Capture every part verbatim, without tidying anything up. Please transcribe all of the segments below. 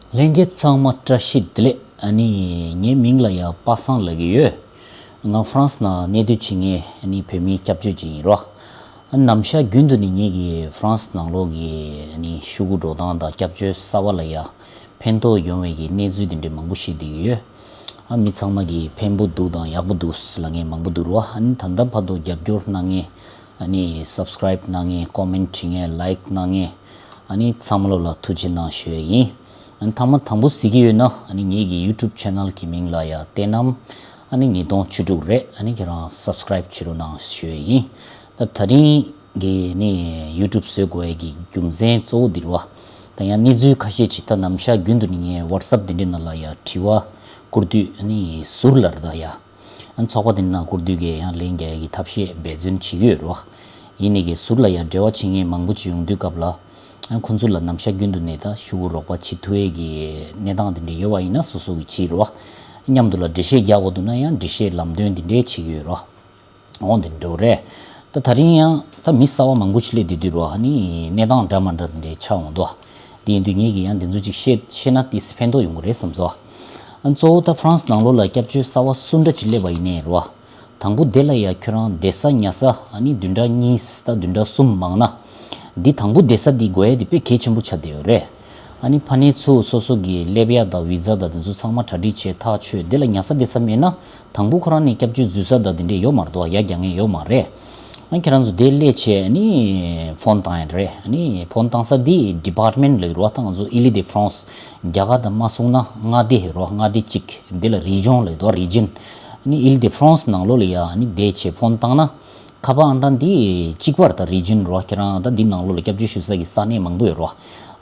ལྷན་རྒྱས་ཚང་མ་བཀྲ་ཤིས་བདེ་ལེགས། ཨ་ནི་ངའི་མིང་ལ་ཡ་པ་སངས་ལབ་ཀྱི་ཡོད། ང་ཧྥ་རན་སི་ནང་གནས་སྡོད་བྱེད་མཁན་ཨ་ནི་བོད་མིའི་སྐྱབས་བཅོལ་ཅིག་ཡིན་རོ། ཨ་ནམ་ཞག་རྒྱུན་དུ་ནི་ངེད་ཀྱི་ཧྥ་རན་སི་ནང་ལོགས་ཀྱི་ཨ་ནི་ཤོག་གུ་འགྲོ་སྟངས་དང་སྐྱབས་བཅོལ་གསར་པ་ལ་ཡ་ཕན་ཐོགས་ཡོང་བའི་གི་གནས་ཚུལ་དེ་འདྲའི་མང་པོ་ཞིག་བསྡད་ཀྱི་ཡོད། ཨ་མི་ཚང་མ་གིས་ཕན་པོ་འདུག་དང་ཡག་པོ་འདུག་ལབ་མཁན་མང་པོ་འདུག་རོ། ཨ་ནི་ད་ལྟ་བར་དུ་རྒྱབ་སྐྱོར་གནང་མཁན། ཨ་ནི་སབ་སི་ཀ་རའིབ་གནང་མཁན། ཀོ་མེན་ཊི་བྲིས་མཁན། ལའིཀ་གནང་མཁན། ཨ་ནི་ཚང་མ་ལོ་ལ་ཐུགས་རྗེ་གནང་ཞུ་ཡས་ཡིན། ཨ་ནི་ཐ་མ་དང་པོ་གཟིགས་ཀྱི་ཡོད་ན་ཨ་ནི་ངེད་ཀྱི་ཡུ་ཊུབ་ཆེ་ནལ་གྱི་མིང་ལ་ཡ་བསྟན་ནམ། ཨ་ནི་ཉིས་སྟོང་བཅུ་དྲུག་རེད། ཨ་ནི་ཁྱེད་རང་སབ་སི་ཀ་རའིབ་བྱེད་རོགས་གནང་ཞུ་ཡས་ཡིན། ད་ད་རིང་གི་ནི་ཡུ་ཊུབ་བཟོ་དགོས་ཡས་ཀྱི་རྒྱུ་མཚན་གཙོ་བོ་འདི་རེད་བ། ད་ཡང་གནས་ཚུལ་ཁ་ཤས་ཅིག་ད་ནམ་ཞག་རྒྱུན་དུ་ནི་ངས་ཝ་ཊི་སབ་དེ་འདྲའི་ནང་ལ་ཡ་དྲི་བ་བསྐུར་དུས་ཨ་ནི་ཟུར་ལ་རེད་ད་ཡ། ཨ་ཚོགས་པ་དེ་ནང་བསྐུར་དུས་ཀྱི་ཡང་ལན་རྒྱག་ཡག་གི་ཐབས་ཤེས་འབད་བརྩོན་བྱེད་ཀྱི་ཡོད་རོ། ཡིན་ནའི་གི་ཟུར་ལ་ཡང་འབྲེལ་བ་བྱེད་མཁན་མང་པོ་ཅིག་ཡོང་དུས་སྐབས་ལ། ཨ་ཁོང་ཚོ་ལ་ནམ་ཞག་རྒྱུན་དུ་ནས་ད་ཤོག་གུ་རོགས་པ་བྱེད་ཐུབ་ཡག་གི་གནས་སྟངས་དེ་འདྲ་ཡོད་པ་ཡིན་ན་སོ་སོ་གི་བྱེད་རོ། མཉམ་དུ་ལ་འགྲེལ་བཤད་རྒྱག་དགོས་འདུག་ན་ཡང་འགྲེལ་བཤད་ལམ་སྟོན་དེ་འདྲ་བྱེད་ཀྱི་ཡོད་རོ། འོང་དེ་འདྲ་རེད། ད་ད་རིང་ཡང་ད་མི་གསར་པ་མང་པོ་ཅིག་སླེབས་བསྡད་དུས་རོ། ཨ་ནི་གནས་སྟངས་འདྲ་མ་འདྲ་དེ་འདྲ་ཆགས་འོང་དོ། དེ་ཡིན་དུས་ངེད་ཀྱིས་ཡང་དེ་ཚོ་ཅིག་བཤད་ཤེས་ན་ཏིས་ཕན་ཐོགས་ཡོང་གི་རེད་བསམ་སོ། ཨ་གཙོ་བོ་ད་ཧྥ་རན་སི་ནང་ལོགས་ལ་སྐྱབས་བཅོལ་གསར་པ་སུ་འདྲ་ཅིག་སླེབས་པ་ཡིན་ནའི་རོ། དང་པོ་དེ་ལ་ཡ་ཁྱོད་རང་བསྡད་ས་ཉལ་ས་ཨ་ནི་བདུན་ཕྲག་གཉིས་ད་བདུན་ཕྲག་གསུམ་མང་ན། འདི་དང་པོ་བསྡད་ས་འདི་དགོས་ཡ་དེ་དཔེ་གལ་ཆེན་པོ་ཆགས་བསྡད་ཡོད་རེད། ཨ་ནི་ཕ་ནས་ཚུར་སོ་སོ་གི་སླེབས་ཡ་དང་བི་ཛ་དང་དེ་ཚོ་ཚང་མ་གྲ་སྒྲིག་བྱས་ཐག་ཆོད་དེ་ལ་ཉལ་ས་བསྡད་ས་མེད་ན། དང་པོ་ཁོ་རང་ནས་སྐྱབས་བཅོལ་འཛུལ་ས་དང་དེ་འདྲས་ཡོད་མ་རེད་དོ། ཡ་རྒྱག་མཁན་ཡོད་མ་རེད། ཨ་ཁྱེད་རང་ཚོ་དེ་སླེབས་བྱས་ཨ་ནི་ཕོན་བཏང་ཡ་རེད། ཨ་ནི་ཕོན་བཏང་ས་འདི་ཌི་པཱར་ཊི་མེན་ཊི་ལབ་རོ། ད་ང་ཚོ་ཨི་ལི་དེ་ཧྥ་རན་སི་རྒྱ་གར་དང་མ་སོང་ན་མངའ་སྡེ་རོ། མངའ་སྡེ་གཅིག་འདི་ལ་རི་ཇོན་ལབ་དོ། རི་ཇན། ཨ་ནི་ཨི་ལི་དེ་ཧྥ་རན་སི་ནང་ལོགས་ལ་ཡ་ཨ་ནི་བསྡད་བྱས་ཕོན་བཏང་ན། ཁ་པར་ཨང་གྲངས་འདི་གཅིག་པ་རེད། ད་རི་ཇན་རོ། ཁྱེད་རང་ད་འདི་ནང་ལོགས་ལ་སྐྱབས་བཅོལ་ཞུ་ས་གི་ས་གནས་མང་པོ་ཡོད་རོ།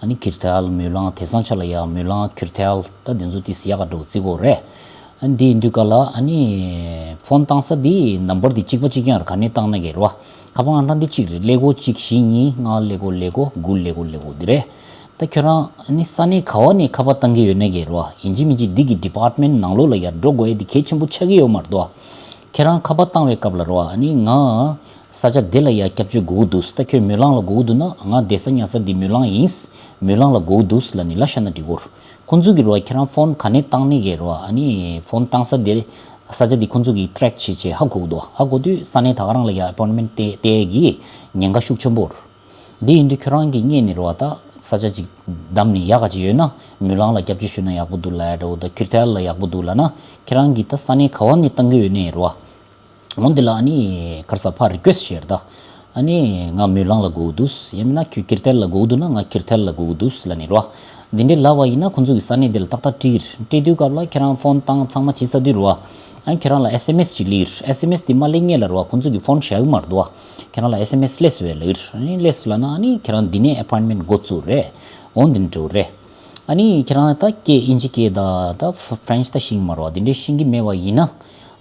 ཨ་ནི་ཁིར་ཐལ། མུ་ལང་། དེང་སང་ཆ་ལ་ཡ་མུ་ལང་། ཁིར་ཐལ། ད་དེ་ཚོ་ཏིས་ཡག་ག་འགྲོ་བརྩི་གོ་རེད། ཨ་ནི་འདི་ཡིན་དུས་ག་ལ་ཨ་ནི་ཕོན་བཏང་ས་འདི་ནམ་བར་འདི་གཅིག་པ་གཅིག་རྐྱང་རེད། ག་ནས་བཏང་ན་གི་རོ། ཁ་པར་ཨང་གྲངས་འདི་གཅིག་རེད། ཀླད་ཀོར་གཅིག་བཞི་གཉིས་ལྔ་ཀླད་ཀོར་ཀླད་ཀོར་དགུ་ཀླད་ཀོར་ཀླད་ཀོར་འདི་རེད། ད་ཁྱོད་རང་ཨ་ནི་ས་གནས་ག་བ་ནས་ཁ་པར་བཏང་གི་ཡོད་ན་གི་རོ། ཡིན་གཅིག་མིན་གཅིག་འདི་གི་ཌི་པཱར་ཊི་མེན་ཊི་ནང་ལོགས་ལ་ཡ་འགྲོ་དགོས་ཡ་འདི་གལ་ཆེན་པོ་ཆགས་ཀྱི་ཡོད་མ་རེད་དོ། ཁྱེད་རང་ཁ་པར་བཏང་བའི་སྐབས་ལ་རོ། ཨ་ནི་ང་ས་ཆ་དེ་ལ་ཡ་སྐྱབས་བཅོལ་དགོས་ཀྱི་འདུག་ད་ཁྱོད་མུ་ལང་ལ་དགོས་ཀྱི་འདུག་ན། ང་བསྡད་ས་ཉལ་ས་འདི་མུ་ལང་ཡིན། མུ་ལང་ལ་དགོས་ཀྱི་འདུག་ལབ་ནི་ལབ་བཞག་ན་འགྲིག་གོ། ཁོང་ཚོ་གི་རོ་ཁྱེད་རང་ཕོན་ག་ནས་བཏང་ནི་གི་རོ། ཨ་ནི་ཕོན་བཏང་ས་དེ་ས་ཆ་འདི་ཁོང་ཚོ་གི་ཊེག་བྱེད་བྱེད་ཧ་གོ་གི་འདུག་ཧ་གོ་དུས་ས་གནས་ད་ག་རང་ལ་ཡ་ཨེ་པོན་ཊི་མེན་ཊི་སྟེར་སྟེར་གི་ཉེན་ཁ་ཤུགས་ཆེན་པོ་རེད། འདི་ཡིན་དུས་ཁྱོད་རང་གིས་རྙེད་ནས་རོ། ད་ས་ཆ་ཅིག་བདམས་ནས་ཡག་ག་ཅིག་ཡོད་ན། མུ་ལང་ལ་སྐྱབས་བཅོལ་ཞུས་ན་ཡག་པོ་འདུག་ལབ་ཡ་འདྲ་བོ་དང་། ཁིར་ཐལ་ལ་ཡག་པོ་འདུག་ལབ་ན། ཁྱེད་རང་གིས་ད་ས་གནས་ག་བ་ནས་བཏང་གི་ཡོད་ནའི་རོ། འོ་འདི་ལ་ཨ་ནི་ཁར་ས་ཕར་རི་ཀུ་ཨེ་སི་ཊི་བྱས་རེད་ད། ཨ་ནི་ང་མུ་ལང་ལ་དགོས་འདུག་ཡང་མིན་ན་ཁྱོད་ཁིར་ཐལ་ལ་དགོས་འདུག་ན་ང་ཁིར་ཐལ་ལ་དགོས་འདུག་ལབ་ནས་རོ། འདི་འདྲའི་ལབ་པ་ཡིན་ན་ཁོང་ཚོ་གི་ས་གནས་འདི་ལ་ཏག་ཏག་བྲིས་རེད། བྲིས་དུས་སྐབས་ལ་ཁྱེད་རང་ཕོན་བཏང་ཚང་མ་བྱས་ཚར་དུས་རོ། ཨ་ཁྱེད་རང་ལ་ཨེས་ཨེམ་ཨེས་ཅིག་སླེབས་རེད། ཨེས་ཨེམ་ཨེས་དེ་མ་སླེབས་སྔོན་ལ་རོ། ཁོང་ཚོ་གི་ཕོན་བཞག་གི་མ་རེད་དོ། ཁྱེད་རང་ལ་ཨེས་ཨེམ་ཨེས་སླེབས་སོང་བས་ལབ་རེད། ཨ་ནི་སླེབས་སོང་ལབ་ན་ཨ་ནི་ཁྱེད་རང་འདི་ནས་ཨེ་པོན་ཊི་མེན་ཊི་འགོ་བཙུགས་རེད། འོ་འདི་འདྲ་རེད། ཨ་ནི་ཁྱེད་རང་ད་སྐད་དབྱིན་ཇི་སྐད་ད་ད་ཧྥ་རན་སི་ད་ཤེས་ཀྱི་མ་རེད་བ། འདི་འདྲའི་ཤེས་ཀྱི་མེད་པ་ཡིན་ན།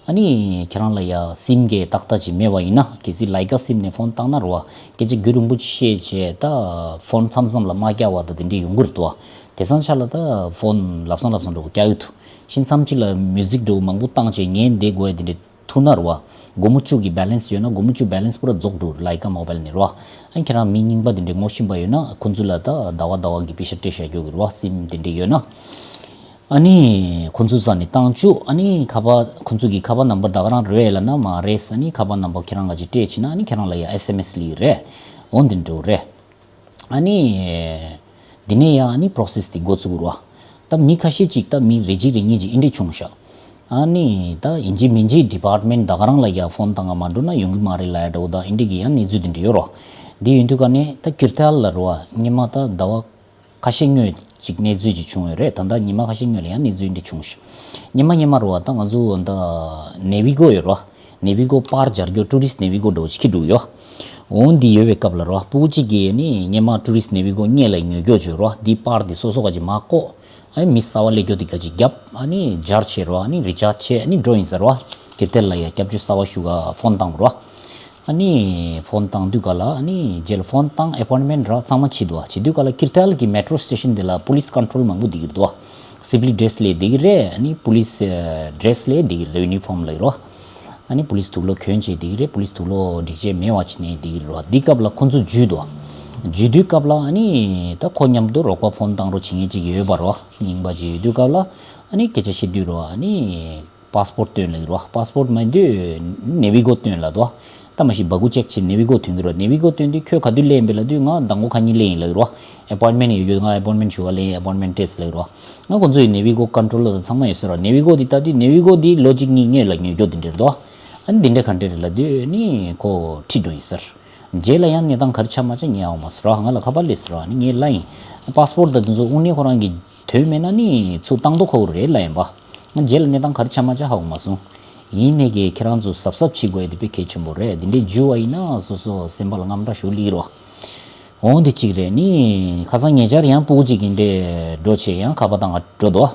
ཨ་ནི་ཁྱེད་རང་ལ་ཡ་སིམ་གྱི་ཏག་ཏག་ཅིག་མེད་པ་ཡིན་ན། གལ་སྲིད་ལའི་ཀ་སིམ་ནས་ཕོན་བཏང་ན་རོ། སྐད་ཆ་རྒྱུན་རིང་པོ་ཅིག་བཤད་བྱས་ད་ཕོན་མཚམས་མཚམས་ལ་མ་རྒྱག་པ་ད་དེ་འདྲས་ཡོང་གི་རེད་དོ། དེང་སང་ཆ་ལ་ད་ཕོན་ལབ་སང་ལབ་སང་འགྲོ་རྒྱག་ཡོད་དུ། ཤིན་མཚམས་གཅིག་ལ་མིའུ་ཟིག་འགྲོ་མང་པོ་བཏང་བྱས་ངས་བསྡད་དགོས་ཡ་དེ་འདྲས་ཐུག་ན་རོ། སྒོར་མོ་བཅུ་གི་བེ་ལེན་སི་ཡོད་ན་སྒོར་མོ་བཅུ་བེ་ལེན་སི་པུ་ར་རྫོགས་འགྲོ། ལའི་ཀ་མོ་བེལ་ནས་རོ། ཨ་ཁྱེད་རང་མི་རྙིང་པ་དེ་འདྲས་ངོ་ཤེས་པ་ཡོད་ན་ཁོང་ཚོ་ལ་ད་ཟླ་བ་ཟླ་བ་གི་པེ་ཤ་སྤྲད་བཞག་རྒྱུ་གི་རོ། སིམ་དེ་འདྲས་ཡོད་ན། ཨ་ནི་ཁོང་ཚོ་རྩ་ནས་བཏང་བཅུག་ཨ་ནི་ཁ་པར་ཁོང་ཚོ་གི་ཁ་པར་ནམ་བར་ད་ག་རང་རེད་ལབ་ན་མ་རེད། ཨ་ནི་ཁ་པར་ནམ་བར་ཁྱེད་རང་ག་ཅིག་སྤྲད་བྱས་ན་ཨ་ནི་ཁྱེད་རང་ལ་ཡ་ཨེས་ཨེམ་ཨེས་སླེབས་རེད། འོ་འདི་འདྲ་རེད། ཨ་ནི་འདི་ནས་ཡ་ཨ་ནི་པོ་རོ་སེ་སི་དེ་འགོ་བཙུགས་རོ། ད་མི་ཁ་ཤས་ཅིག་ད་མི་རེ་གཅིག་རེ་གཉིས་ཅིག་ཨེ་འདྲས་བྱུང་ཤག་ཨ་ནི་ད་ཡིན་གཅིག་མིན་གཅིག་ཌི་པཱར་ཊི་མེན་ཊི་ད་ག་རང་ལ་ཡ་ཕོན་བཏང་ག་མ་འགྲོ་ན་ཡོང་གི་མ་རེད་ལབ་ཡ་འདྲ་བོ་ད་ཨེ་འདྲས་གི་ཡ་གནས་ཚུལ་དེ་འདྲ་ཡོད་རོ། འདི་ཡོད་དུས་ག་ནས་ད་ཁིར་ཐལ་ལ་རོ། ཨ་སྔོན་མ་ད་ཟླ་བ་ཁ་ཤས་སྔོན་ཅིག་གནས་ཚུལ་ཅིག་བྱུང་ཡོད་རེད། ད་ལྟ་ཉི་མ་ཁ་ཤས་སྔོན་ལ་ཡང་གནས་ཚུལ་འདི་བྱུང་ཞིང་། ཉི་མ་ཉི་མ་རུ་བ་ད་ང་ཚོ་ད་ནེ་བི་གོ་ཡོད་རོ། ནེ་བི་གོ་པར་སྦྱར་རྒྱུ་ཊུ་རི་སི་ཊི་ནེ་བི་གོ་འདྲ་བོ་ཅིག་འཁྱེར་འགྲོ་གི་ཡོད། འོ་འདི་ཡོད་པའི་སྐབས་ལ་རོ་སྤུ་གུ་གཅིག་གིས་ནི་སྔོན་མ་ཊུ་རི་སི་ཊི་ནེ་བི་གོ་སྔོན་ལ་ཉོ་རྒྱུ་བྱོས་རོ། འདི་པར་འདི་སོ་སོ་ག་ཅིག་མ་བཀོག་ཨ་མི་གསར་བ་སླེབས་རྒྱུ་འདི་ག་ཅིག་བརྒྱབ། ཨ་ནི་སྦྱར་བྱས་རོ། ཨ་ནི་རི་ཅར་ཇི་བྱས་ཨ་ནི་འགྲོ་ཡིན་ཟེར་རོ། ཁེར་ཐེར་ལ་ཡ་སྐྱབས་བཅོལ་གསར་བ་ཞུ་ག་ཕོན་བཏང་རོ། ཨ་ནི་ཕོན་བཏང་དུས་ག་ལ་ཨ་ནི་རྗེས་ལ་ཕོན་བཏང་ཨེ་པོན་ཊི་མེན་ཊི་ར་ཚང་མ་བྱེད་དོ། བྱེད་དུས་ག་ལ་ཁེར་ཐེར་གི་མེ་ཊྲོ་སི་ཊེ་ཤན་དེ་ལ་པོ་ལི་སི་ཀོན་ཊྲོལ་མང་པོ་བསྡད་ཀྱི་རེད་དོ། སི་བི་ལི་ཌི་རེ་སི་ལས་བསྡད་ཀྱི་རེད། ཨ་ནི་པོ་ལི་སི་ཌི་རེ་སི་ལས་བསྡད་ཀྱི་རེད། ཡུ་ནི་ཕོམ་ལ་ཡོད་རོ། ཨ་ནི་པོ་ལི་སི་དུག་ལོག་གྱོན་བྱས་བསྡད་ཀྱི་རེད། པོ་ལི་སི་དུག་ལོག་སྒྲིག་ཆས་མེད་པ་བྱས་ནས་བསྡད་ཀྱི་རེད་རོ། འདི་སྐབས་ལ་ཁོ་ཚོ་འཇུས་དོ། འཇུས་དུས་སྐབས་ལ་ཨ་ནི་ད་ཁོ་མཉམ་དུ་རོགས་པ་ཕོན་བཏང་རོགས་བྱེད་མཁན་ཅིག་ཡོད་པ་རོ། རྙིང་པ་ཅིག་ཡོད་དུས་སྐབས་ལ་ཨ་ནི་སྐད་ཆ་བཤད་དུས་རོ། ཨ་ནི་པཱ་སི་པོར་ཊི་སྟོན་ལེགས་རོ། པཱ་སི་པོར་ཊི་མ་དུས་ནེ་བི་གོ་སྟོན་ལ་དོ། ད་མ་གཞི་སྦ་ཁུག་ཅེག་བྱེད་ནེ་བི་གོ་ཐོན་གི་རོ། ནེ་བི་གོ་ཐོན་དུས་ཁྱོད་ག་དུས་སླེབས་ཡིན་པས་ལབ་དུས་ང་མདང་དགོང་ཁ་ཉིན་སླེབས་ཡིན་ལབ་རོ། ཨེ་པོའིན་མེན་ཊི་ཡོད་ཡོད། ང་ཨེ་པོའིན་མེན་ཊི་ཞུ་བ་ལེན། ཨེ་པོའིན་མེན་ཊི་ཊེ་སི་ལབ་རོ། ང་ཁོང་ཚོ་ཡི་ནེ་བི་གོ་ཀོན་ཊོ་ལར་དང་ཚང་མ་ཡོད་ས་རོ། ནེ་བི་གོ་འདི་ལྟ་དུས་ནེ་བི་གོ་འདི་ལོ་གཅིག་གཉིས་སྔོན་ལ་ཉོས་རྒྱུ་འདི་འདྲ་རེད་དོ། ཨ་ནི་འདི་འདྲ་ག་འདྲ་རེད་ལབ་དུས་ནི་ཁོ་ཁྲིད་འགྲོ་ཡིན་ཟེར། རྗེས་ལ་ཡང་གནས་སྟངས་ག་རེ་ཆགས་མ་ཆགས་ངས་ཧ་གོ་མ་སོང་ར། ང་ལ་ཁ་པར་སླེབས་སོང་ར། ཨ་ནི་ངས་ལབ་ཡིན། པཱ་སི་པོར་ཊི་དང་དེ་ཚོ་དངོས་གནས་ཁོ་རང་གི་དོན་མེད་ན་ནི་ཚུར་བཏང་དོ་ཁོ་རེད་ལབ་ཡིན་པ། ང་རྗེས་ལ་གནས་སྟངས་ག་རེ་ཆགས་མ་ཆགས་ཧ་གོ་མ་སོང་། ཡིན་ནའི་གི་ཁྱེད་རང་ཚོ་གཟབ་གཟབ་བྱེད་དགོས་དེ་དཔེ་གལ་ཆེན་པོ་རེད། དེ་འདྲའི་འཇུ་བ་ཡིན་ན་སོ་སོ་སེམས་པ་ལ་དངངས་སྐྲག་ཞུ་ལིག་རོ། འོང་དེ་གཅིག་རེད། ནི་ཁ་སང་ཉེ་ཆར་ཡང་སྤུ་གུ་གཅིག་གིས་འདྲེ་འགྲོ་བྱས་ཡང་ཁ་པར་བཏང་ག་འགྲོ་དོ།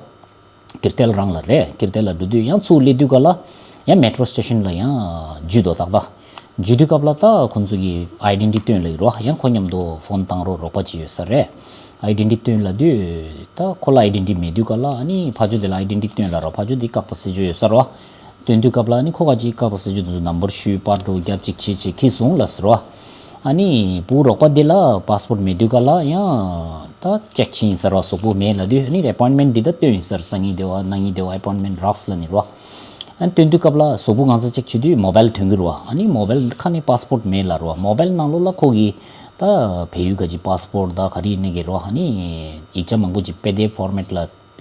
ཀིར་ཏེལ་རང་ལ་རེད། ཀིར་ཏེལ་ལ་འགྲོ་དུས་ཡང་ཚུར་སླེབས་དུས་ག་ལ་ཡང་མེ་ཊོ་སི་ཊེ་ཤན་ལ་ཡང་འཇུས་དོ་ཏག་ཏག་འཇུས་དུས་སྐབས་ལ་ད་ཁོང་ཚོ་གི་ཨའི་ཌེན་ཊི་ཊི་སྟོན་ལེགས་རོ། ཡང་ཁོ་མཉམ་དུ་ཕོན་བཏང་རོགས་རོགས་པ་ཅིག་ཡོད་ས་རེད། ཨའི་ཌེན་ཊི་ཊི་སྟོན་ལབ་དུས་ད་ཁོ་ལ་ཨའི་ཌེན་ཊི་ཊི་མེད་དུས་ག་ལ་ཨ་ནི་ཕར་ཕྱོགས་དེ་ལ་ཨའི་ཌེན་ཊི་ཊི་སྟོན་ལབ་རོ། ཕར་ཕྱོགས་དེ་བཀག་དང་བསལ་ཅོ་ཡོད་ས་རོ། སྟོན་དུས་སྐབས་ལ་ཨ་ནི་ཁོ་ག་ཅིག་བཀག་དང་བསལ་ཅོ་དེ་ཚོ་ནམ་བར་ཞུས། པར་འགྲོ་རྒྱབ་ཅིག་བྱེད་བྱེད་ཁིས་སོང་ལ་ཟེར་རོ། ཨ་ནི་བུ་རོགས་པ་དེ་ལ་པཱ་སི་པོར་ཊི་མེད་དུས་ག་ལ་ཡང་ད་ཅེག་བྱེད་ཡིན་ཟེར་རོ། གཟུགས་པོ་མེད་ལབ་དུས་ཨ་ནི་ཨེ་པོའིན་མེན་ཊི་འདི་ད་སྟོན་ཡིན་ཟེར། སང་ཉིན་དེ་བ་གནངས་ཉིན་དེ་བ་ཨེ་པོའིན་མེན་ཊི་རག་ལབ་ནི་རོ། ཨ་ནི་སྟོན་དུས་སྐབས་ལ་གཟུགས་པོ་ང་ཚོ་ཅེག་བྱེད་དུས་མོ་བལ་ཐོན་གི་རོ། ཨ་ནི་མོ་བལ་ཁ་ནས་པཱ་སི་པོར་ཊི་མེད་ལབ་རོ། མོ་བལ་ནང་ལོགས་ལ་ཁོ་གི་ད་བལ་ཡུལ་ག་ཅིག་པཱ་སི་པོར་ཊི་ད་ག་རེ་ཡིན་ནི་གི་རོ། ཨ་ནི་ཡིག་ཆ་མང་པོ་ཅིག་པེ་ཌི་ཨེཕ་ཕོར་མེ་ཊི་ལ་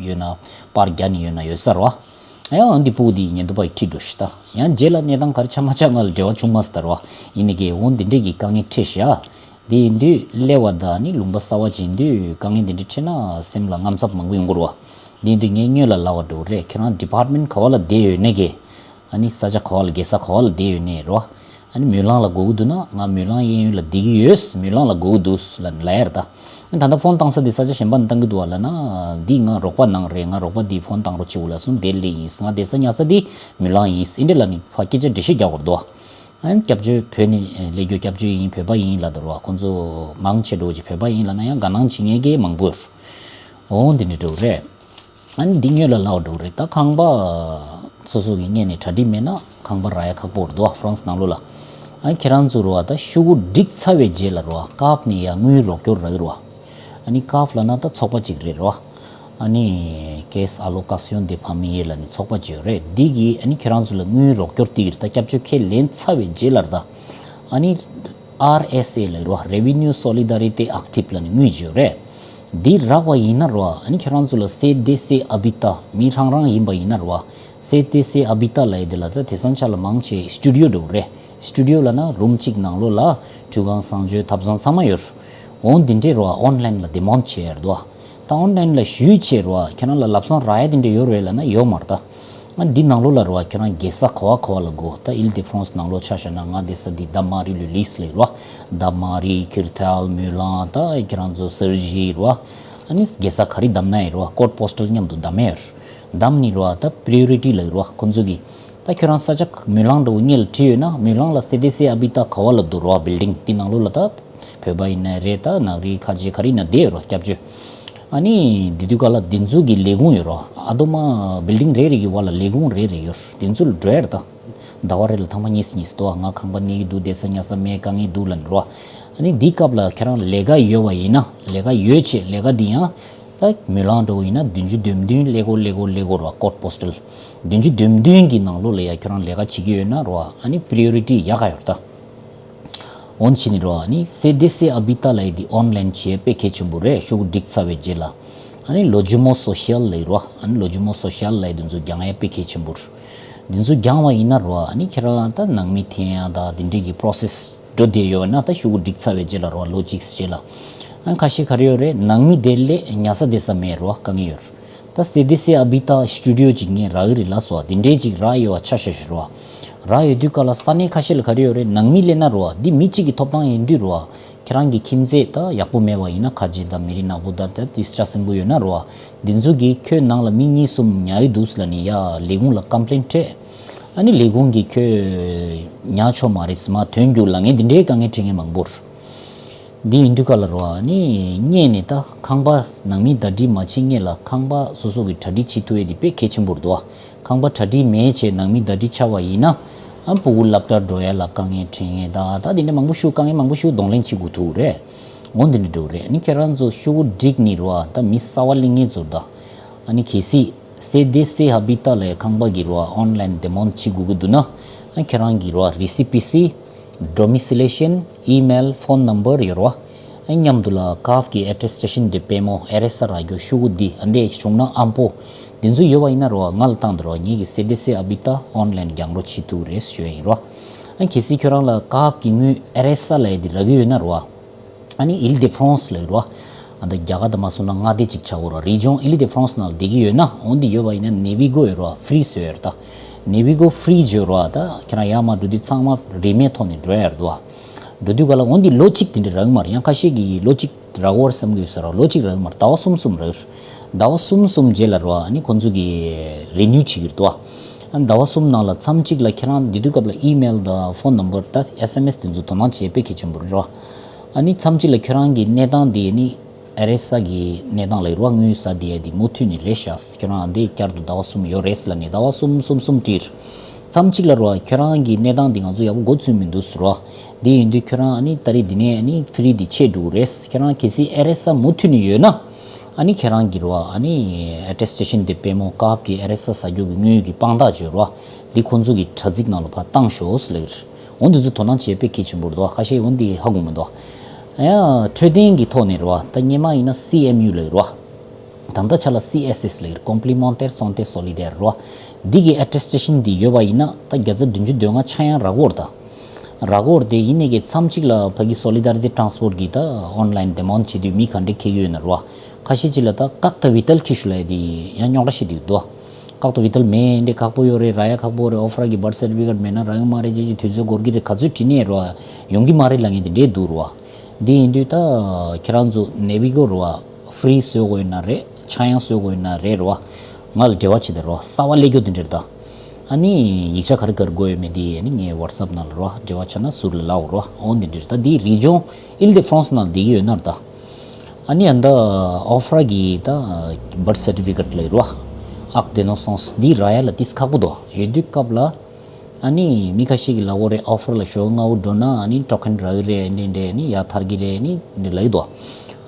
ཡོད་ན་པར་རྒྱག་ནི་ཡོད་ན་ཡོད་ས་རོ། ཡང་འདི་སྤུ་གུ་འདི་ཉེན་རྟོག་པ་ཡིས་ཁྲིད་འགྲོ་ཤི་ད། ཡང་རྗེས་ལ་གནས་སྟངས་ག་རེ་ཆགས་མ་ཆགས་ང་ལ་འབྲེལ་བ་བྱུང་མ་སོང་ད་རོ། ཡིན་ནི་གི་འོ་འདི་འདྲས་ཀྱི་དཀའ་ངལ་འཕྲད་ཤག་འདི་ཡིན་དུས་སླེ་བ་ད་ནི་ལུང་པ་གསར་བ་ཅིག་ཡིན་དུས་དཀའ་ངལ་འདི་འདྲས་འཕྲད་ན་སེམས་ལ་དངངས་འཚབ་མང་པོ་ཡོང་གི་རེད་བ། འདི་ཡིན་དུས་ངས་སྔོན་ལ་ལབ་པ་འདྲ་བོ་རེད། ཁྱེད་རང་ཌི་པཱར་ཊི་མེན་ཊི་ག་བ་ལ་བསྡད་ཡོད་ནས་གི། ཨ་ནི་ས་ཆ་ག་བ་ལ་རྒྱལ་ས་ག་བ་ལ་བསྡད་ཡོད་ནས་རོ། ཨ་ནི་མོས་གླང་ལ་དགོས་ཀྱི་འདུག་ན་ང་མོས་གླང་གཡས་གཡོན་ལ་བསྡད་ཀྱི་ཡོད། མོས་གླང་ལ་དགོས་ཀྱི་འདུག་ལབ་ལབ་ཡ་རེད་ད། ཨ་ནི་ད་ལྟ་ཕོན་བཏང་ས་དེ་ས་ཆ་གཞན་པ་ནས་བཏང་གི་འདུག་བ་ལབ་ན། འདི་ང་རོགས་པ་ནང་རེད། ང་རོགས་པ་འདིས་ཕོན་བཏང་རོགས་བྱེད་འོ་ལབ་སོང་། དེ་སླེབས་ཡིན། ང་བསྡད་ས་ཉར་ས་འདི་མོས་གླང་ཡིན། འདི་འདྲ་ལབ་ནི་ཕར་སྐད་ཆ་འགྲེལ་བཤད་རྒྱག་དགོས་རེད་འདུག་ཨ་ནི་སྐྱབས་བཅོལ་བོད་ནས་སླེབས་རྒྱུ་སྐྱབས་བཅོལ་ཡིན། བོད་པ་ཡིན་ལབ་འདུག་རོ། ཁོང་ཚོ་མང་ཆེ་འགྲོ་ཅིག་བོད་པ་ཡིན་ལབ་ན་ཡང་དགའ་སྣང་བྱེད་མཁན་གྱི་མང་པོ་ཡོད། འོ་འདི་འདྲ་འགྲོ་རེད། ཨ་ནི་འདི་སྔོན་ལ་ལབ་འགྲོ་རེད། ད་ཁང་པ་སོ་སོ་གི་སྔོན་ནས་གྲ་སྒྲིག་མེད་ན་ཁང་པ་རག་ཡ་ཁག་པོ་རེད་འདུག་ཧྥ་རན་སི་ནང་ལོགས་ལ། ཨ་ནི་ཁྱེད་རང་ཚོ་རེད་བ། ད་ཤོག་གུ་བསྒྲིགས་ཚར་བའི་རྗེས་ལ་རེད་བ། ཀཱབ་ནས་ཡ་དངུལ་རོགས་སྐྱོར་རག་གི་རེད་བ། ཨ་ནི་ཀཱབ་ལབ་ན་ད་ཚོགས་པ་གཅིག་རེད་རེད་བ། ཨ་ནི་Caisse Allocation des Familles ལབ་ནི་ཚོགས་པ་གཅིག་ཡོད་རེད། འདི་གིས་ཨ་ནི་ཁྱེད་རང་ཚོ་ལ་དངུལ་རོགས་སྐྱོར་འདི་གིས་ད་སྐྱབས་བཅོལ་ཁས་ལེན་ཚར་བའི་རྗེས་ལ་རེད་ད། ཨ་ནི་ཨར་ཨེས་ཨེ་ལབ་རོ། Revenu Solidarité Active ལབ་ནི་དངུལ་ཅིག་ཡོད་རེད། འདི་རག་པ་ཡིན་ན་རོ། ཨ་ནི་ཁྱེད་རང་ཚོ་ལ་སེ་དེ་སེ་ཨ་བི་ཏཱ་མི་རང་རང་ཡིན་པ་ཡིན་ན་རོ། སེ་དེ་སེ་ཨ་བི་ཏཱ་ལབ་ཡ་དེ་ལ་ད་དེང་སང་ཆ་ལ་མང་ཆེ་སི་ཊུ་ཌི་ཡོ་འདྲ་བོ་རེད། སི་ཊུ་ཌི་ཡོ་ལབ་ན་རུམ་གཅིག་ནང་ལོགས་ལ་ཁྲུས་ཁང་གསང་སྤྱོད་ཐབ་ཚང་ཚང་མ་ཡོད་རེད། འོ་འདི་འདྲས་རོ། ཨོན་ལན་ལ་དེ་མོན་བྱས་ཡོད་རེད་དོ། ད་ཨོན་ལན་ལ་ཞུས་བྱས་རོ། ཁྱེད་རང་ལ་ལམ་སང་རག་ཡ་དེ་འདྲ་ཡོད་རེད་ལབ་ན་ཡོད་མ་རེད་ད། ཨ་འདི་ནང་ལོགས་ལ་རོ། ཁྱེད་རང་རྒྱལ་ས་ག་བ་ག་བ་ལ་དགོས། ད་Île-de-France ནང་ལོགས་ཆ་བཞག་ན་ང་བསྡད་ས་འདི་Dame-Marie-le-Lys ལབ་རོ། Dame-Marie, Courtrai, Meulans ད་ཁྱེད་རང་ཚོ་Cergy རོ། ཨ་ནི་རྒྱལ་ས་ག་རེ་བདམས་ན་ཡིན་རོ། ཀོཌ་པོ་སི་ཊལ་མཉམ་དུ་བདམས་ཡོད་རེད། བདམས་ནི་རོ། ད་པི་རི་ཡོ་རི་ཊི་ལབ་རོ་ཁོང་ཚོ་གི། ད་ཁྱོད་རང་ས་ཆ་མོས་གླང་འདྲ་བོ་སྔོན་ལ་བྲིས་ཡོད་ན། མོས་གླང་ལ་སེ་དེ་སེ་ཨ་བི་ཏཱ་ག་བ་ལ་འདུག་རོ། བིལ་ཌིང་དེ་ནང་ལོགས་ལ་ད་བོད་པ་ཡིན་ན་རེད། ད་ནག་རིགས་ཁ་ཆེ་ག་རེ་ཡིན་ན་བསྡད་ཡོད་རོ། སྐྱབས་བཅོལ། ཨ་ནི་དེ་དུས་ག་ལ་དེ་ཚོ་གི་ལས་ཁུངས་ཡོད་རོ། ཨ་དོ་མ་བིལ་ཌིང་རེ་རེ་གི་བར་ལ་ལས་ཁུངས་རེ་རེ་ཡོད། དེ་ཚོ་ལ་འགྲོ་ཡ་རེད་ད། ཟླ་བ་རེ་ལ་ཐེངས་མ་གཉིས་གཉིས་སུ་འདུག་ང་ཁང་པ་གནས་ཀྱི་འདུག་བསྡད་ས་ཉར་ས་མེད། དཀའ་ངལ་འདུག་ལབ་ནི་རོ། ཨ་ནི་འདི་སྐབས་ལ་ཁྱེད་རང་ལས་ཀ་ཡོད་པ་ཡིན་ན། ལས་ཀ་ཡོད་བྱས་ལས་ཀ་འདི་ཡང་ད་མོས་གླང་འདྲ་བོ་ཡིན་ན་བདུན་ཅུ་དོན་བདུན་ཀླད་ཀོར་ཀླད་ཀོར་ཀླད་ཀོར་རོ། ཀོཌ་པོ་སི་ཊལ་བདུན་ཅུ་དོན་བདུན་གྱི་ནང་ལོགས་ལ་ཡ་ཁྱོད་རང་ལས་ཀ་བྱེད་ཀྱི་ཡོད་ན་རོ། ཨ་ནི་པི་རི་ཡོ་རི་ཊི་ཡག་ག་ཡོད་ད། འོན་ཕྱིན་ནི་རོ། ཨ་ནི་སེ་དེ་སེ་ཨ་བི་ཏཱ་ལབ་ཡ་འདི་ཨོན་ལན་བྱེད་ཡ་དཔེ་གལ་ཆེན་པོ་རེད། ཤོག་གུ་བསྒྲིགས་ཚར་བའི་རྗེས་ལ། ཨ་ནི་ལོ་ཇི་མོ་སོ་ཤལ་ལབ་ཡ་རོ། ཨ་ནི་ལོ་ཇི་མོ་སོ་ཤལ་ལབ་ཡ་འདི་ཚོ་རྒྱག་ཡ་དཔེ་གལ་ཆེན་པོ་རེད། འདི་ཚོ་རྒྱག་པ་ཡིན་ན་རོ། ཨ་ནི་ཁྱེད་རང་ད་ནང་མི་འཐེན་ཡ་ད་འདི་འདྲས་ཀྱི་པོ་རོ་སེ་སི་འགྲོ་བསྡད་ཡོད་ན། ད་ཤོག་གུ་བསྒྲིགས་ཚར་བའི་རྗེས་ལ་རོ། ལོ་གཅིག་རྗེས་ལ། ཨ་ཁ་ཤས་ག་རེ་ཡོད་རེད། ནང་མི་དེ་སླེབས་ཉར་ས་བསྡད་ས་མེད་རོ། དཀའ་ངལ་ཡོད་རེད། ད་སེ་དེ་སེ་ཨ་བི་ཏཱ་སི་ཊུ་ཌི་ཡོ་ཅིག་ངས་རག་གི་རེད་ལབ་སོང་། དེ་འདྲས་ཅིག་རག་ཡོད་པ་ཆ་བཞག་ཞུ་རོ། རག་ཡོད་དུས་ག་ལ་ས་གནས་ཁ་ཤས་ལ་ག་རེ་ཡོད་རེད། ནང་མི་སླེབས་ན་རོ། འདི་མི་གཅིག་གི་ཐོབ་ཐང་ཡིན་དུས་རོ། ཁྱེད་རང་གི་ཁྱིམ་མཚེས་ད་ཡག་པོ་མེད་པ་ཡིན་ན། ཁ་རྗེ་དང་མི་རིགས་ནག་པོ་དང་ད་ཏིས་ཅ་སྲིན་པོ་ཡོད་ན་རོ། འདི་ཚོ་གིས་ཁྱོད་ནང་ལ་མི་གཉིས་གསུམ་ཉར་གི་འདུག་ཟེར་ལབ་ནི་ཡ་ལས་ཁུངས་ལ་ཀམ་པི་ལེན་སྤྲད། ཨ་ནི་ལས་ཁུངས་ཀྱིས་ཁྱོད་ཉར་ཆོག་མ་རེད་ཟེར་མར་ཐོན་རྒྱུགས་ལབ་མཁན་འདི་འདྲའི་དཀའ་ངལ་འཕྲད་མཁན་མང་པོ་རེད། འདི་ཡིན་དུས་ག་ལ་རོ། ཨ་ནི་སྔོན་ནས་ད་ཁང་པ་ནང་མི་ཟླ་སྒྲིལ་མ་བྱེད་སྔོན་ལ་ཁང་པ་སོ་སོ་གི་གྲ་སྒྲིག་བྱེད་ཐུབ་ཡས་འདི་དཔེ་གལ་ཆེན་པོ་རེད་འདུག་ཁང་པ་གྲ་སྒྲིག་མེད་བྱས་ནང་མི་ཟླ་སྒྲིལ་ཆགས་པ་ཡིན་ན། ཨ་སྤུ་གུ་སློབ་གྲྭ་འགྲོ་ཡ་ལ་དཀའ་ངལ་འཕྲད་མཁན་ད་ད་འདི་འདྲ་མང་པོ་ཞིག་དཀའ་ངལ་མང་པོ་ཞིག་གདོང་ལེན་བྱེད་དགོས་ཐུག་རེད། འོ་འདི་འདྲ་འགྲོ་གི་རེད། ཨ་ནི་ཁྱེད་རང་ཚོ་ཤོག་བུ་སྒྲིག་ནི་རེད་བ། ད་མི་གསར་པ་སླེབས་མཁན་ཚོར་ད། ཨ་ནི་གལ་སྲིད་སེ་དེ་སེ་ཧ་བི་ཏཱ་ལའི་ཁང་པ་གི་རེད་བ། ཨོན་ལན་དེ་མོན་བྱེད་དགོས་ཀྱི་འདུག་ན། ཨ་ཁྱེད་རང་གི་རེད་བ། རི་སི་པི་སི། ཌོ་མི་སི་ལེ་ཤན། ཨི་མེལ། ཕོན་ནམ་བར་ཡོད་རེད་བ། ཨ་མཉམ་དུ་ལ་ཀཱབ་ཀྱི་ཨེ་ཊེ་སི་ཊེ་ཤན་དེ་པེ་མོ། ཨེ་རེ་ས་རག་རྒྱུ་ཤོག་གུ་འདི་ཨ་འདི་བྱུང་ན་ཨམ་པོ་འདི་ཚོ་ཡོད་པ་ཡིན་ན་རེད་བ། ང་ལ་བཏང་དང་རེད་བ། ངེད་ཀྱི་སེ་དེ་སེ་ཨ་བི་ཏཱ་ཨོན་ལན་རྒྱག་རོགས་བྱེད་ཐུབ་རེད་ཞུ་ཡ་ཡིན་རེད་བ། ཨ་གལ་སྲིད་ཁྱོད་རང་ལ་ཀཱབ་ཀྱི་དངུལ་ཨེ་རེ་ས་ལ་ཡ་འདི་རག་གི་ཡོད་ན་རེད་བ། ཨ་ནི་ཨིལ་དེ་ཕྲོང་སི་ལ་ཡོད་རེད་བ། ཨ་ད་རྒྱ་གར་དང་མ་སོང་ན་མངའ་སྡེ་གཅིག་ཆགས་ཡོད་རེད་བ། རི་ཇོན་ཨིལ་དེ་ཕྲོང་སི་ནང་ལ་བསྡད་ཀྱི་ཡོད་ན། འོ་འདི་ཡོད་པ་ཡིན་ན་ནེ་བི་གོ་ཡོད་རེད་བ། ཧྥི་རི་ཟེར་ཡོད་རེད་ད། ནེ་བི་གོ་ཧྥི་རི་ཟེར་ཡོད་རེད་བ། ད་ཁྱེད་རང་ཡར་མར་འགྲོ་དུས་ཚང་མ་རིན་མེད་ཐོག་ནས་འགྲོ་ཡ་རེད་བ། འགྲོ་དུས་ག་ལ་འོ་འདི་ལོ་གཅིག་དེ་འདྲ་རག་གི་མ་རེད། ཡང་ཁ་ཤས་ཀྱིས་ལོ་གཅིག་རག་གོ་རེད་བསམ་གྱི་ཡོད་ས་རེད་བ། ལོ་གཅིག་རག་གི་མ་རེད། ཟླ་བ་གསུམ་གསུམ་རག་གི་རེད། ཟླ་བ་གསུམ་གསུམ་རྗེས་ལ་རེད་བ། ཨ་ནི་ཁོང་ཚོ་གིས་རི་ནིའུ་བྱེད་ཀྱི་རེད་བ། ཨ་ཟླ་བ་གསུམ་ནང་ལ་མཚམས་གཅིག་ལ་ཁྱེད་རང་འདི་དུས་སྐབས་ལ་ཨི་མེལ་དང་ཕོན་ནམ་བར་དང་ཨེས་ཨེམ་ཨེས་དེ་ཚོ་དོ་སྣང་བྱེད་དཔེ་གལ་ཆེན་པོ་རེད་བ། ཨ་ནི་མཚམས་གཅིག་ལ་ཁྱོད་རང་གི་གནས་སྟངས་དེ་ནི་ཨེ་རེ་ས་གི་གནས་སྟངས་ལ་ཡོད་རེད་བ། དངུལ་ཟ་བསྡད་ཡ་དེ་མུ་མཐུད་ནས་རེད་ཤག་ཁྱོད་རང་འདི་བསྐྱར་དུ་ཟླ་བ་གསུམ་ཡོད་རེད་ཟེར་ལབ་ནས་ཟླ་བ་གསུམ་གསུམ་གསུམ་བྲིས། མཚམས་གཅིག་ལ་རེད་བ། ཁྱོད་རང་གི་གནས་སྟངས་འདི་ང་ཚོ་ཡག་པོ་མགོ་ཚོས་མི་འདུག་ཟེར་བ། འདི་ཡིན་དུས་ཁྱོད་རང་ཨ་ནི་ད་རེས་འདི་ནས་ཨ་ནི་ཧྥི་རི་འདི་ཆད་འགྲོ་གི་རེད། ཁྱོད་རང་གལ་སྲིད་ཨེ་རེ་ས་མུ་མཐུད་ནས་ཡོད་ན། ཨ་ནི་ཁྱེད་རང་གི་རེད་བ། ཨ་ནི་ཨེ་ཊེ་སི་ཊེ་ཤན་དེ་པེ་མོ་ཀཱབ་ཀྱི་ཨེ་རེ་ས་ཟ་རྒྱུ་གི་དངུལ་གྱི་དཔང་རྟགས་བརྗོད་རེད་བ། འདི་ཁོང་ཚོ་གི་དྲ་ཚིགས་ནང་ལ་ཕར་བཏང་ཤོག་ཟེར་ལབ་ཀྱི་རེད། འོ་འདི་ཚོ་དོ་སྣང་བྱེད་དཔེ་གལ་ཆེན་པོ་རེད་དོ། ཁ་ཤས་འོ་འདི་ཧ་གོ་མི་འདུག་ཨ་ཡ་འཕྲོད་བསྟེན་གྱི་ཐོག་ནས་རེད་བ། ད་སྔོན་མ་ཡིན་ན་སི་ཨེམ་ཡུ་ལབ་ཀྱི་རེད་བ། ད་ལྟ་ཆ་ལ་སི་ཨེས་ཨེས་ལབ་ཀྱི་རེད། Complémentaire Santé Solidaire རེད་བ། འདི་གི་ཨེ་ཊེ་སི་ཊེ་ཤན་འདི་ཡོད་པ་ཡིན་ན་ད་བརྒྱ་ཆ་བདུན་ཅུ་དོན་ལྔ་ཆག་ཡང་རག་གི་ཡོད་རེད་ད། རག་གི་ཡོད་རེད་དེ། ཡིན་ནའི་གི་མཚམས་གཅིག་ལ་ཕ་གི་སོ་ལི་དཱ་རི་ཊི་ཊ་རན་སི་པོར་གི་ད་ཨོན་ལན་དེ་མོན་བྱེད་དུས་མི་ག་འདྲ་འཁེལ་གི་ཡོད་ན་རེད་བ། ཁ་ཤས་ཅིག་ལ་ད་ཀག་ཏ་བི་ཏལ་འཁྱེར་ཤོག་ལབ་ཡ་དེ་ཡང་རྙོག་དྲ་བཤད་དེ་འདུག་ཀག་ཏ་བི་ཏལ་མེད། འདི་ཁག་པོ་ཡོད་རེད། རག་ཡ་ཁག་པོ་རེད། ཨོ་ཕ་ར་གི་བར་ཐི་སར་ཊི་ཕི་ཀེ་ཊི་མེད་ན་རག་གི་མ་རེད། ཅི་ཅི་དུས་ཚོད་འགོར་གི་རེད། ག་ཚོད་བྲིས་ནའི་རེད་བ། ཡོང་གི་མ་རེད་ལབ་མཁན་དེ་འདྲས་འདུག་རེད་བ། འདི་ཡིན་དུས་ད་ཁྱེད་རང་ཚོ་ནེ་བི་གོ་རེད་བ། ཧྥི་རི་བཟོ་དགོས་ཡོད་ན་རེད། ཆག་ཡང་བཟོ་དགོས་ཡོད་ན་རེད་རེད་བ། ང་ལ་འབྲེལ་བ་བྱེད་དང་རེད་བ། གསར་པ་སླེབས་རྒྱུ་དེ་འདྲས་རེད་ད། ཨ་ནི་ཡིག་ཆ་ག་རེ་ག་རེ་དགོས་ཡོད་མེད་དེ་ཨ་ནི་ངའི་ཝ་ཊི་སེབ་ནང་ལ་རེད་བ། འབྲེལ་བ་བྱས་ན་ཟུར་ལ་ལབ་རོགས། འོ་འདི་འདྲས་རེད་ད། འདི་རི་ཇོན་ཨིལ་དེ་ཕྲོང་སི་ནང་ལ་བསྡད་ཀྱི་ཡོད་ན་རེད་ད། ཨ་ནི་ཨ་ད་ཨོ་ཕ་ར་གི་ད་བར་ཐི་སར་ཊི་ཕི་ཀེ་ཊི་ལབ་ཀྱི་རེད་བ། ཨེག་ཏེ་ནོ་སེན་སི་འདི་རག་ཡ་ལ་ཏིས་ཁག་པོ་འདུག་ཡོད་དུས་སྐབས་ལ། ཨ་ནི་མི་ཁ་ཤས་ཀྱིས་ལབ་ཀྱི་ཡོད་རེད། ཨོ་ཕ་ར་ལ་ཞོགས་སྔ་པོ་འགྲོ་ན་ཨ་ནི་ཊོ་ཀེན་རག་གི་རེད། འདི་འདྲས་ནི་ཡར་ཐར་གི་རེད་ནི་འདི་ལབ་ཀྱི་འདུག་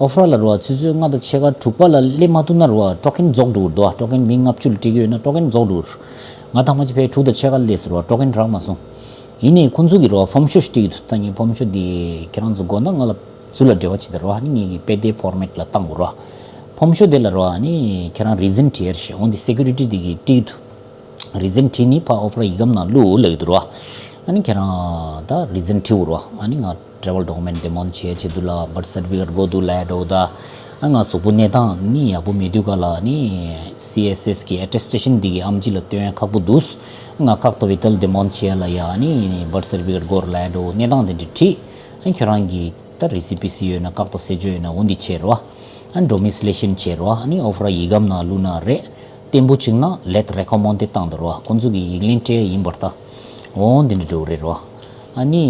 ཨོ་ཕ་ར་ལ་རེད་བ། ཆུ་ཚོད་ལྔ་དང་ཕྱེད་ཀ་དྲུག་པ་ལ་སླེབས་མ་ཐུབ་ན་རེད་བ། ཊོ་ཀེན་རྫོགས་འགྲོ་གི་འདུག་ཊོ་ཀེན་མི་ལྔ་བཅུ་ལ་སྤྲད་ཀྱི་ཡོད་ན་ཊོ་ཀེན་རྫོགས་འགྲོ་གི་རེད། ང་ད་ལྟ་ཕྱི་པའི་དྲུག་དང་ཕྱེད་ཀ་སླེབས་ཟེར་བ། ཊོ་ཀེན་རག་མ་སོང་། ཡིན་ནའི་ཁོང་ཚོ་གིས་རེད་བ། ཕོམ་ཤོག་ཞིག་སྤྲད་ཀྱི་འདུག་ད་ངས་ཕོམ་ཤོག་འདི་ཁྱེད་རང་ཚོ་དགོས་ན་ང་ལ་ཚུར་ལ་འབྲེལ་བ་བྱེད་དང་རེད་བ། ཨ་ནི་ངས་ཀྱི་དཔེ་དེབ་ཕོར་མེ་ཊི་ལ་བཏང་དགོས་རེད་བ། ཕོམ་ཤོག་དེ་ལ་རེད་བ། ཨ་ནི་ཁྱེད་རང་རི་ཛིན་བྲིས་ཡར་ཤེས། འོ་འདི་སེ་ཀུ་རི་ཊི་དེ་གིས་སྤྲད་ཀྱི་འདུག་རི་ཛིན་བྲིས་ནི་ཕར་ཨོ་ཕ་ར་ཡི་གམ་ནང་བླུགས་ལབ་ཀྱི་འདུག་ར། ཨ་ནི་ཁྱེད་རང་ད་རི་ཛིན་བྲིས་འོ་ར། ཨ་ནི་ང་ཊེ་རེ་ཝལ་ཌོ་ཀུ་མེན་ཊི་དེ་མོན་བྱེད་ཆེད་དུ་ལ་བར་ཐི་སར་ཊི་ཕི་ཀེ་ཊི་དགོས་འདུག་ལབ་ཡ་འདྲ་བོ་ད། ཨ་ང་གཟུགས་པོ་གནས་སྟངས་ནི་ཡག་པོ་མེད་དུས་ག་ལ་ཨ་ནི་སི་ཨེས་ཨེས་གི་ཨེ་ཊེ་སི་ཊེ་ཤན་འདི་གི་ཨེམ་ཆི་ལ་སྟོན་ཡ་ཁག་པོ་འདུག་ང་ཀག་ཏ་བི་ཏལ་དེ་མོན་བྱེད་ཡ་ལ་ཡ་ཨ་ནི་བར་ཐི་སར་ཊི་ཕི་ཀེ་ཊི་དགོས་རེད་ལབ་ཡ་འདྲ་བོ་གནས་སྟངས་དེ་འདྲ་བྲིས། ཨ་ཁྱེད་རང་གི་ད་རི་སི་པི་སི་ཡོད་ན་ཀག་ཏ་ཟེར་རྒྱུ་ཡོད་ན་འོ་འདི་བྱེད་རོགས། ཨ་ཌོ་མི་སི་ལེ་ཤན་བྱེད་རོགས། ཨ་ནི་ཨོ་ཕ་ར་ཡི་གམ་ནང་བླུགས་ན་རེད། བརྟན་པོ་བྱུང་ན་ལེད་རེ་ཀོ་མན་ཌི་བཏང་དང་རོགས། ཁོང་ཚོ་གི་ཡིག་ལན་སྤྲད་ཡིན་པར་ད། འོ་འདི་འདྲ་འགྲོ་རེད་རོགས། ཨ་ནི་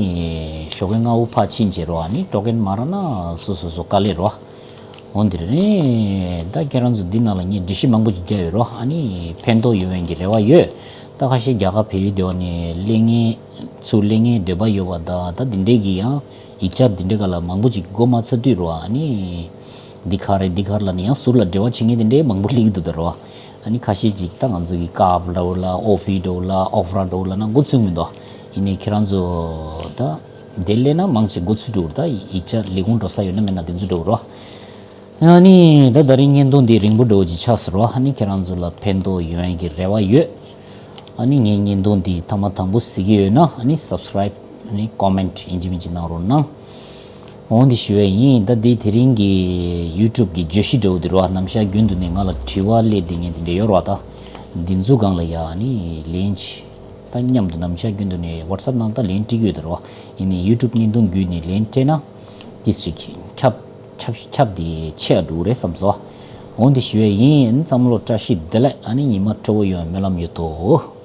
ཞོགས་ཀས་སྔ་པོ་ཕར་ཕྱིན་བྱེད་རོགས། ཨ་ནི་ཊོ་ཀེན་མ་རག་ན་སོ་སོ་སོ་དཀའ་ལས་རོགས། འོ་འདི་རེད། ད་ཁྱེད་རང་ཚོ་འདི་ནང་ལ་ངས་འགྲེལ་བཤད་མང་པོ་ཅིག་བརྒྱབ་ཡོད་རོགས། ཨ་ནི་ཕན་ཐོགས་ཡོང་ཡན་གྱི་རེ་བ་ཡོད། ད་ཁ་ཤས་རྒྱ་གར་བལ་ཡུལ་སྡེ་བ་ནས་སླེབས་མཁན་ཚུར་སླེབས་མཁན་འདོད་པ་ཡོད་པ་ད་ད་འདི་འདྲས་ཀྱི་ཡང་། ཡིག་ཆ་འདི་འདྲའི་སྒང་ལ་མང་པོ་ཅིག་མགོ་མ་ཚོས་དུས་རོ། ཨ་ནི་འདི་ག་རེད་འདི་ག་རེད་ལབ་ནས་ཡང་ཟུར་ལ་འབྲེལ་བ་བྱེད་མཁན་དེ་འདྲའི་མང་པོ་སླེབས་ཀྱི་འདུག་ད་རོ། ཨ་ནི་ཁ་ཤས་ཅིག་ད་ང་ཚོ་གི་ཀབ་འདྲ་བོ་ལ་ཨོ་ཕི་འདྲ་བོ་ལ་ཨོ་ཕ་ར་འདྲ་བོ་ལ་ན་མགོ་ཚོས་མི་འདུག་ཡིན་ནའི་ཁྱེད་རང་ཚོ་ད་འདི་སླེབས་ན་མང་ཆེ་མགོ་ཚོས་འགྲོ་གི་རེད། ད་ཡིག་ཆ་ལས་ཁུངས་འགྲོ་ས་ཡོད་ན་མེད་ན་དེ་ཚོ་འགྲོ་གི་རོ། ཨ་ནི་ད་ད་རིང་བརྙན་ཐུང་འདི་རིང་པོ་འདྲ་བོ་ཅིག་ཆགས་སོང་རོ། ཨ་ནི་ཁྱེད་རང་ཚོ་ལ་ཕན་ཐོགས་ཡོང་ཡ་གི་རེ་བ་ཡོད། ཨ་ནི་ངའི་བརྙན་ཐུང་འདི་ཐེངས་མ་དང་པོ་གཟིགས་ཀྱི་ཡོད་ན་ཨ་ནི་སབ་སི་ཀ་རའིབ་ཨ་ནི་ཀོ་མེན་ཊི་ཡིན་གཅིག་མིན་གཅིག་གནང་རོགས་གནང་། འོ་འདི་ཞུ་ཡ་ཡིན། ད་འདི་དེ་རིང་གི་ཡུ་ཊུབ་གི་བརྗོད་གཞི་འདྲ་བོ་འདི་རོ། ནམ་ཞག་རྒྱུན་དུ་ནས་ང་ལ་དྲི་བ་སླེབས་བསྡད་མཁན་དེ་འདྲ་ཡོད་རོ། ད་འདི་ཚོ་སྒང་ལ་ཡ་ཨ་ནི་ལན་ཅིག་ད་མཉམ་དུ་ནམ་ཞག་རྒྱུན་དུ་ནས་ཝ་ཊི་སེབ་ནང་ད་ལན་སྤྲད་ཀྱི་ཡོད་ད་རོ། ཡིན་ནའི་ཡུ་ཊུབ་བརྙན་ཐུང་བརྒྱུད་ནས་ལན་སྤྲད་ན་ཏིས་ཅིག་ཁྱབ་ཁྱབ་ཁྱབ་དེ་ཆེ་བ་འགྲོ་གི་རེད་བསམ་སོང་། འོ་འདི་ཞུ་ཡ་ཡིན། བསམ་བློ་བཀྲ་ཤིས་བདེ་ལེགས། ཨ་ནི་ཉི་མ་སྤྲོ་བོ་ཡོང་སྨོན་ལམ་ཡོད་དོ།